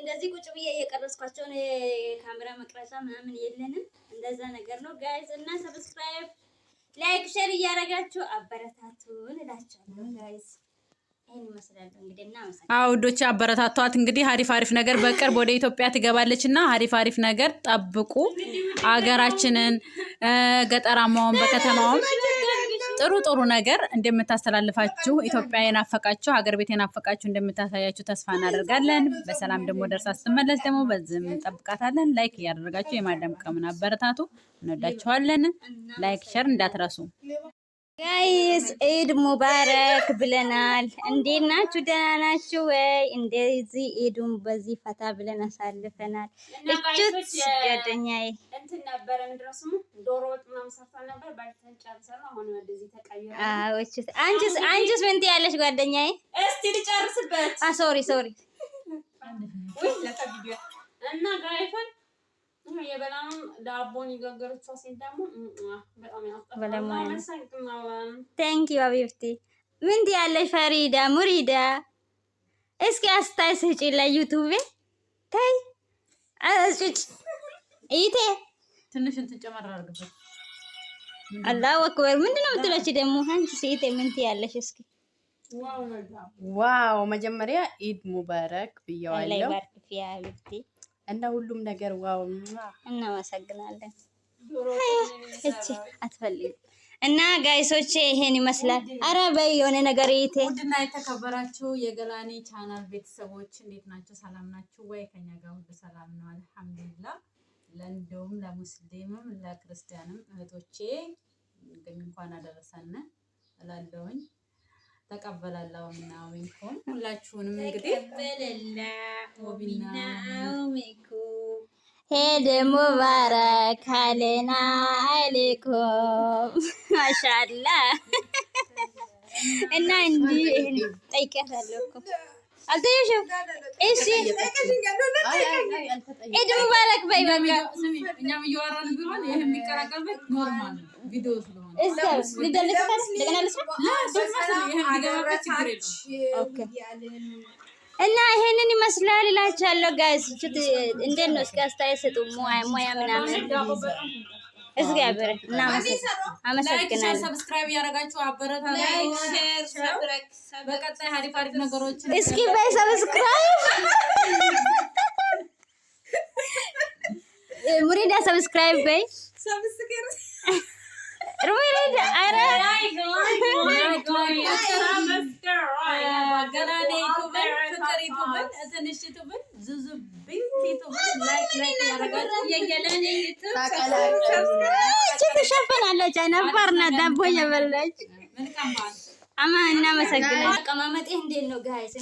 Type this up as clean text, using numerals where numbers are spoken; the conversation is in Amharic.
እንደዚህ ቁጭ ብዬ እየቀረጽኳቸው ነው። የካሜራ መቅረጫ ምናምን የለንም። እንደዛ ነገር ነው guys። እና subscribe፣ like፣ share እያደረጋችሁ አበረታቱን እላችኋለሁ guys። ይሄን ይመስላል እንግዲህ እና አመሰግናለሁ። አዎ ውዶች፣ አበረታቷት። እንግዲህ አሪፍ አሪፍ ነገር በቅርብ ወደ ኢትዮጵያ ትገባለች እና አሪፍ አሪፍ ነገር ጠብቁ። አገራችንን ገጠራማውን በከተማውም ጥሩ ጥሩ ነገር እንደምታስተላልፋችሁ፣ ኢትዮጵያ የናፈቃችሁ፣ ሀገር ቤት የናፈቃችሁ እንደምታሳያችሁ ተስፋ እናደርጋለን። በሰላም ደግሞ ደርሳ ስትመለስ ደግሞ በዚህም እንጠብቃታለን። Like እያደረጋችሁ የማዳም ቅመምን አበረታቱ። እንወዳችኋለን። Like፣ share እንዳትረሱ። Guys፣ ኢድ ሙባረክ ብለናል። እንዴት ናችሁ? ደህና ናችሁ ወይ? እንደዚህ ኢዱን በዚህ ፈታ ብለን አሳልፈናል። እቹት ጓደኛዬ እንትን ነበረ፣ ምንድን ነው ስሙ? ዶሮ ወጥ ምናምን ሰርተን ነበር። በልተን ጨርሰን አሁን ወደዚህ ተቀይረ። አዎ፣ እቹት። አንቺስ ምን ትያለሽ ጓደኛዬ? እስቲ ልጨርስበት። አ sorry, sorry። ውይ ለካ ቪዲዮ እና ጋይፈን የበላኑን ዳቦን የጋገረችው ሴት ደግሞ በጣም ያስጠላል። ባለሙያ ነው። አመሰግናለሁ። Thank you حبيبتي። ምን ትያለሽ ፈሪዳ ሙሪዳ? እስኪ አስተያየት ስጪ ለዩቱብ፣ ተይ አጭጭ ኢቴ። ትንሽ እንትን ጨመር አድርግበት። አላሁ አክበር። ምንድነው የምትለች ደግሞ? አንቺ ኢቴ ምን ትያለሽ እስኪ? Wow፣ መጀመሪያ ኢድ ሙባረክ አላህ ብየዋለሁ። ይባርክ ፊያ حبيبتي። እና ሁሉም ነገር wow። እናመሰግናለን። እቺ አትፈልግም። እና guys ኦቼ ይሄን ይመስላል። አረ በይ የሆነ ነገር ይቴ። ውድና የተከበራችሁ የገላኔ ቻናል ቤተሰቦች፣ እንዴት ናቸው? ሰላም ናችሁ ወይ? ከኛ ጋር ሁሉ ሰላም ነው፣ አልሐምዱሊላህ። ለእንደውም ለሙስሊምም ለክርስቲያንም እህቶቼ እንግዲህ እንኳን አደረሰን እላለሁኝ። ተቀበላላሁ ሚና ወሚንኩም ሁላችሁንም እንግዲህ ወቢና ሄድ ሙባረክ አለና አለይኩም ማሻአላ። እና እንዲህ ይሄን ጠይቄያታለሁ እኮ፣ አልጠየቅሽም? እሺ፣ ኢድ ሙባረክ በይ በቃ። እኛም እያወራን ቢሆን ይህ የሚቀላቀልበት normal ነው፣ ቪዲዮ ስለሆነ። እዛ ልደልስ እንደገና ልስራ። ይህ የሚገባበት ችግር የለውም። Okay፣ እና ይሄንን ይመስላል እላችኋለሁ guys። እንዴት ነው? እስኪ አስተያየት ስጡ። ሙያ ሙያ ምናምን እግዚአብሔር አመሰግናለሁ። Subscribe እያደረጋችሁ አበረታቱ። በቀጣይ አሪፍ አሪፍ ነገሮችን እስኪ በይ subscribe፣ ሙሪዳ subscribe በይ ሙሪዳ። ኧረ ገላኔ ዩቱብን፣ ፍቅር ዩቱብን፣ ትንሽ ዩቱብን፣ ዙዙ ቢንት ዩቱብን like like እያደረጋችሁ የገላኔ ዩቱብ እቺ ትሸፍናለች። አይናፋር ናት። ዳቦ እየበላች መልካም በዓል። አማ እናመሰግናለን። አቀማመጤ እንዴት ነው guys?